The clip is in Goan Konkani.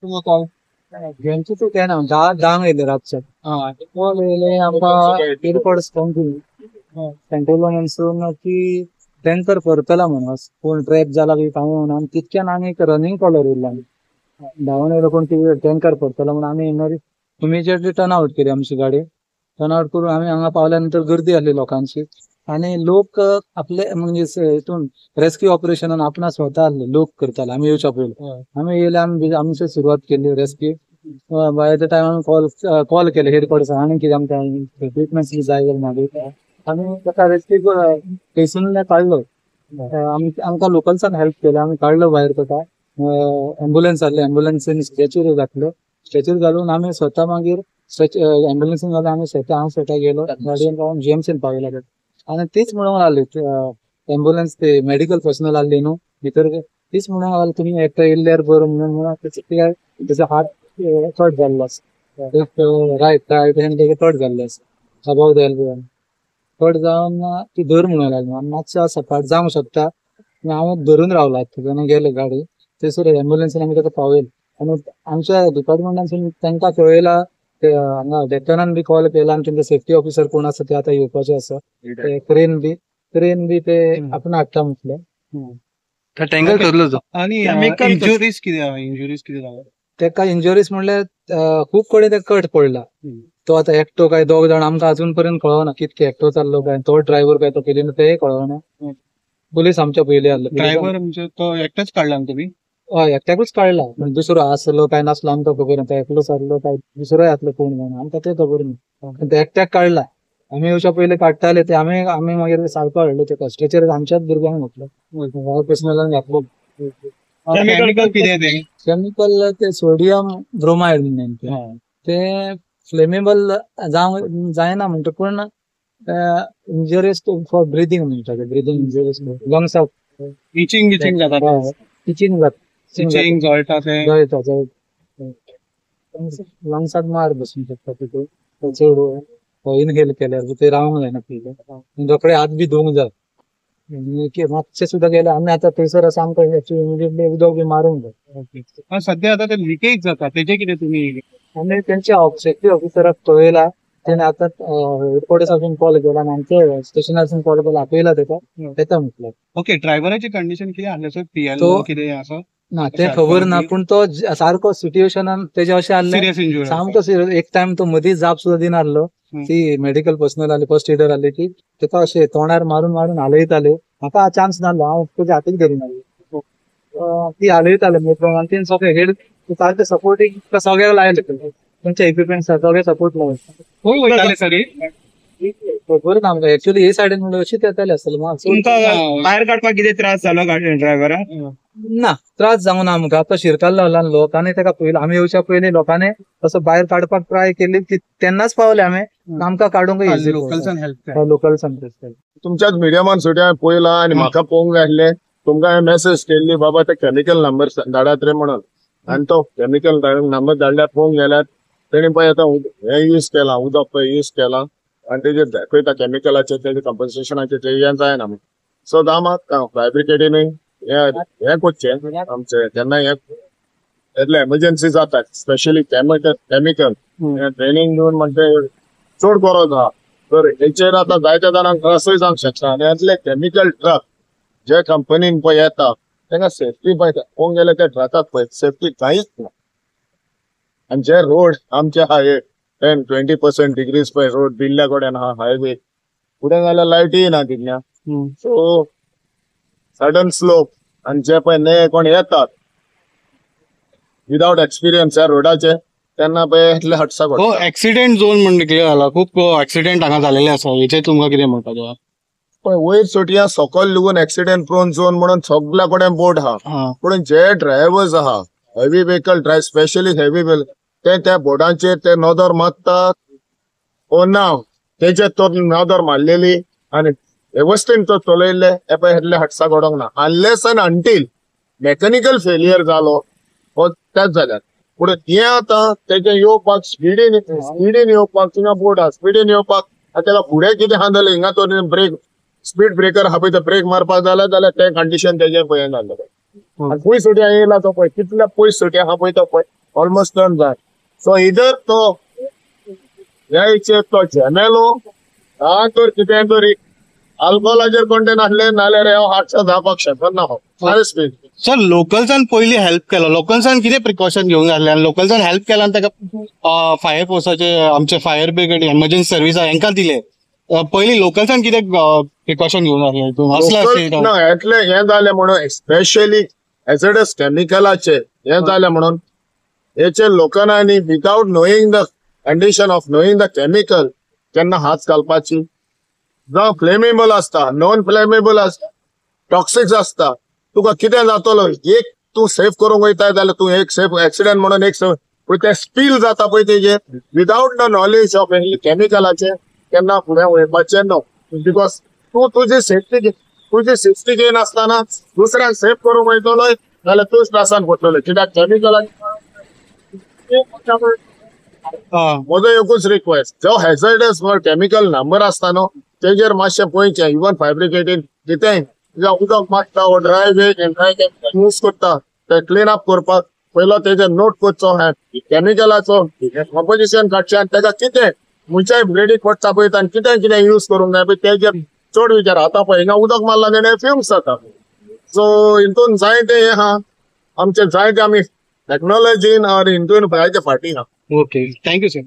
घेमचे तूं तें ना 10:00 येयले रातचे. कॉल येयले आमकां एअरपोर्ट कंट्रोल रूमानसून की टँकर परतला म्हणून कोण ट्रॅप जाला बी काय म्हणून. आनी तितक्यान आनी एक रनिंग कॉलर येयलो. आमी धांवून येयलो कोण टँकर परतला म्हणून. आमी इमिजिएटली टर्न आवट केली आमची गाडी. टर्न आवट करून आमी हांगा पावल्या नंतर गर्दी आसली लोकांची आनी लोक आपले म्हणजे हितून रेस्क्यू ऑपरेशनान आपणा स्वता आसले लोक करताले. आमी येवच्या पयलीं आमी येयले, आमी आमची सुरवात केली रेस्क्यू. बाय the time आमी कॉल केले हेडक्वॉर्टर्स आनी कितें आमकां इक्विपमेंट्स बी जाय जाल्यार मागीर आमी ताका रेस्क्यू थंयसून काडलो. आमकां लोकल्सान हेल्प केले, आमी काडलो भायर ताका. एम्बुलन्स आहले, एम्बुलन्सीन स्ट्रेचर घातलो. स्ट्रेचर घालून आमी स्वता मागीर एम्बुलन्सीन घालून आमी स्वता हांव स्वता गेलो गाडयेन रावन जीएमसीन पावयला. आनी तीच म्हणूंक लागली एम्बुलन्स ते मेडिकल पर्सनल आहली न्हू भितर, तीच म्हणूंक लागली तुमी एकटो येयल्यार बरो म्हणून. तेजो हात कट जाल्लो आसा, रायट रायट हँड तेजे कट जाल्ले आसा, अबाव the elbow cut जावन ती धर म्हणूंक लागली. आनी मातसो सपाट जावंक शकता हांव धरून रावला तेन्ना गेले गाडी थंयसर एम्बुलन्सीन आमी ताका पावयले. आनी आमच्या डिपार्टमेंटानसून तांकां कळयला, ते हांगा डेक्कनान बी कॉल केला आनी तेंचे सेफ्टी ऑफिसर कोण आसा ते आतां येवपाचे आसा. ते क्रेन बी ते आपण हाडटा म्हटलें. टँकर करलो तो. आनी इंजुरीज कितें आहा? इंजुरीज कितें जाला तेका? इंजुरीज म्हणल्यार खूब कडेन ते कट पडला. तो आतां एकटो काय दोग जाण आमकां अजून पर्यंत कळना, कितके एकटो चाललो काय तो ड्रायव्हर काय तो केली तेय कळना. पुलीस आमच्या पयलीं आहले. ड्रायव्हर म्हणजे तो एकटेच काडला तुमी? हय, एकट्याकूच काडला. पण दुसरो आसलो काय नासलो आमकां खबर ना. तो एकलोच आहलो काय दुसरोय आसलो कोण जाणा, आमकां तें खबर ना. पण ते एकट्याक काडला. आमी येवच्या पयलीं काडटाले ते. आमी आमी मागीर सारको हाडलो तेका स्ट्रेचर, आमच्याच भुरग्यांक घातलो, पर्सनलान घातलो. केमिकल कितें तें? केमिकल ते सोडियम ब्रोमायड म्हणून ते फ्लेमेबल जावंक जायना म्हणटा, पूण इंजुरियस फॉर ब्रिदींग म्हणटा, ब्रिदींग इंजुरियस लंग्साक. इचिंग बिचिंग जाता? इचिंग जाता. इचिंग, जळटा तें? जळटा, जळटा. लंग्साक मार बसूंक शकता तितून चड इनहेल केल्यार. ते रावंक जायना पयलीं, रोखडे हात बी धुवंक जाय. मातशें सुद्दां गेल्यार आमी आतां थंयसर आसा, आमकां इमिजिएटली उदक बी मारूंक जाय. सद्या आतां ते लिकेज जाता तेजे कितें तुमी? आमी तेंच्या सेफ्टी ऑफिसराक कळयला. तेणे आतां हेडक्वॉर्टर्सासून कॉल केला आनी आमच्या स्टेशनारसून कॉल केला, आपयला तेका, येता म्हटलें. ओके, ड्रायव्हराची कंडिशन कितें आहलें सर? पियेल्लो कितें आसा? ना, तें खबर ना, पूण तो सारको सिट्युएशनान तेजें अशें आहलें, सामको सिरियस. एक टायम तो मदीं जाप सुद्दां दिना आहलो. ती मेडिकल पर्सनल आहली, फर्स्ट एडर आहली, ती तेका अशें तोंडार मारून मारून हालयताले. म्हाका चान्स नासलो, हांव तेज्या हातीक धरून आहलो. ती हालयताले आनी तेणें सगळे हेड सारके सपोर्टींग सगळ्याक लायले, तेंचे इक्विपमेंट सगळे सपोर्ट लायले. सर, खबर ना आमकां एक्चुअली हे सायडीन म्हणल्यार अशीच येताले आसतले. तुमकां भायर काडपाक कितें त्रास जालो ड्रायव्हराक? ना, त्रास जावंक ना आमकां. तो शिरकाल्लो आहलो लोकांनी तेका पयलो, आमी येवच्या पयलीं लोकांनी तसो भायर काडपाक ट्राय केली, तेन्नाच पावले आमी, आमकां काडूंक इजी. लोकल्सान हेल्प. लोकल्सान. तुमच्याच मिडियमान सुद्दां हांवें पळयला आनी म्हाका पळोवंक जाय आसलें. तुमकां हांवें मेसेज केल्ली, बाबा ते केमिकल नंबर धाडात रे म्हणून. आनी तो केमिकल नंबर धाडल्यार पळोवंक गेल्यार तेणी पळय आतां हें यूज केलां, उदक पळय यूज केलां आनी तेजेर दाखयता केमिकलाचें तेजें कंपन्सेशनाचें तें हें जायना. सो मात फायर ब्रिगेडीनूय हें करचें आमचें जेन्ना हें येतलें एमर्जन्सी जाता, स्पेशली केमिकल ट्रेनींग दिवन म्हणजे चड गरज आहा. तर हेचेर आतां जायत्या जाणांक त्रासूय जावंक शकता. आनी यातले केमिकल ट्रक जे कंपनीन पळय येता तांकां सेफ्टी पळय पळोवंक गेल्यार त्या ट्रकाक पळय सेफ्टी कांयच ना. आनी जे रोड आमचे आहा हे 10-20% डिग्रीज पळय रोड बिल्ल्या कडेन आहा, हायवे फुडें जाल्यार लायटीय ना तितल्या, सो सडन स्लोप. आनी जे पळय नये कोण येतात विदावट एक्सपिरियन्स ह्या रोडाचे, तेन्ना पळय इतले हादसा हो घडटा. एक्सिडेंट झोन म्हण डिक्लेअर जाला, खूब एक्सिडेंट हांगा झालेले आसा, हेचेर तुमकां कितें म्हणपाचें? पळय वयर सुटया सकयल लेगून एक्सिडेंट प्रोन झोन म्हणून सगल्या कडेन बोर्ड आहा, पूण जे ड्रायव्हर्स आहा heavy vehicle drive, specially heavy vehicle, ते त्या बोर्डांचेर ते नदर मारतात ओ ना, तेजेर तो नदर मारलेली आनी वेवस्थीन तो चलयल्ले हे पळय इतले हादसा घडोंक ना, unless and until mechanical failure जालो हो त्याच जाल्यार. पूण हें आतां तेजें येवपाक स्पिडीन स्पिडीन येवपाक थिंगा बोर्ड आहा, स्पिडीन येवपाक आतां तेका फुडें कितें आहा जाल्यार हिंगा तो ब्रेक स्पीड ब्रेकर आहा पळय, तो ब्रेक मारपाक जाल्यार जाल्यार तें कंडिशन तेजें पळय जालें. आनी पयस सुटया येयला तो पळय कितल्या पयस सुटया आहा पळय तो पळय. ऑलमोस्ट टर्न जाय. सो इधर तो ह्या हेचेर तो झेमेलो हा तर कितें तरी अल्कोहोलाचेर कंटेन आसले नाल्यार हांव हादसा जावपाक शकना हो. सर, लोकल्सान पयली हेल्प केलो, लोकल्सान कितें प्रिकॉशन घेवंक जाय आसलें आनी लोकल्सान हेल्प केला आनी ताका फायर फोर्साचे, आमचे फायर ब्रिगेड, एमर्जन्सी सर्वीस हांकां दिले. पयली लोकल्सान कितें प्रिकॉशन घेवंक जाय आसलें असलें आसलें? ना, येतले हें जालें म्हणून, स्पेशली हॅझर्डस केमिकलाचे हें जालें म्हणून हेचे लोकांनी without knowing the condition of knowing the chemical केन्ना हात घालपाची. जावं फ्लेमेबल आसता, नॉन फ्लेमेबल आसता, टॉक्सिक आसता, तुका कितें जातलो. एक तूं सेफ करूंक वयता जाल्यार तूं एक सेफ एक्सिडंट म्हणून एक सेफ, पूण तें स्पील जाता पळय तेजेर विदाउट the knowledge of केमिकलाचे केन्ना फुडें वयपाचें न्हू, because तूं तुजी सेफ्टी घेयनासतना दुसऱ्यांक सेफ करूंक वयतलो जाल्यार तूंच त्रासान पडटलो, कित्याक केमिकलाचे. म्हजो एकूच रिक्वेस्ट, जो हॅझर्डस केमिकल नंबर आसता न्हू तेजेर मातशें पळयचें. इवन फायब्रिकेटीन कितेंय जावं उदक मारता वो ड्राय वे ड्राय केमिकल यूज करता, ते क्लीन अप करपाक पयलो तेजेर नोट करचो, केमिकलाचो कॉम्पोजिशन काडचें आनी तेका कितें खंयच्याय ब्लेडीक पडटा पळय आनी कितें कितें यूज करूंक जाय पळय तेजेर चड विचार. आतां पळय हिंगा उदक मारला तेणे फ्युम्स जाता. सो हितून जायते हें आहा आमचे, जायते आमी टॅक्नोलॉजीन और हितून जायते फाटीं आहा. Okay, thank you sir.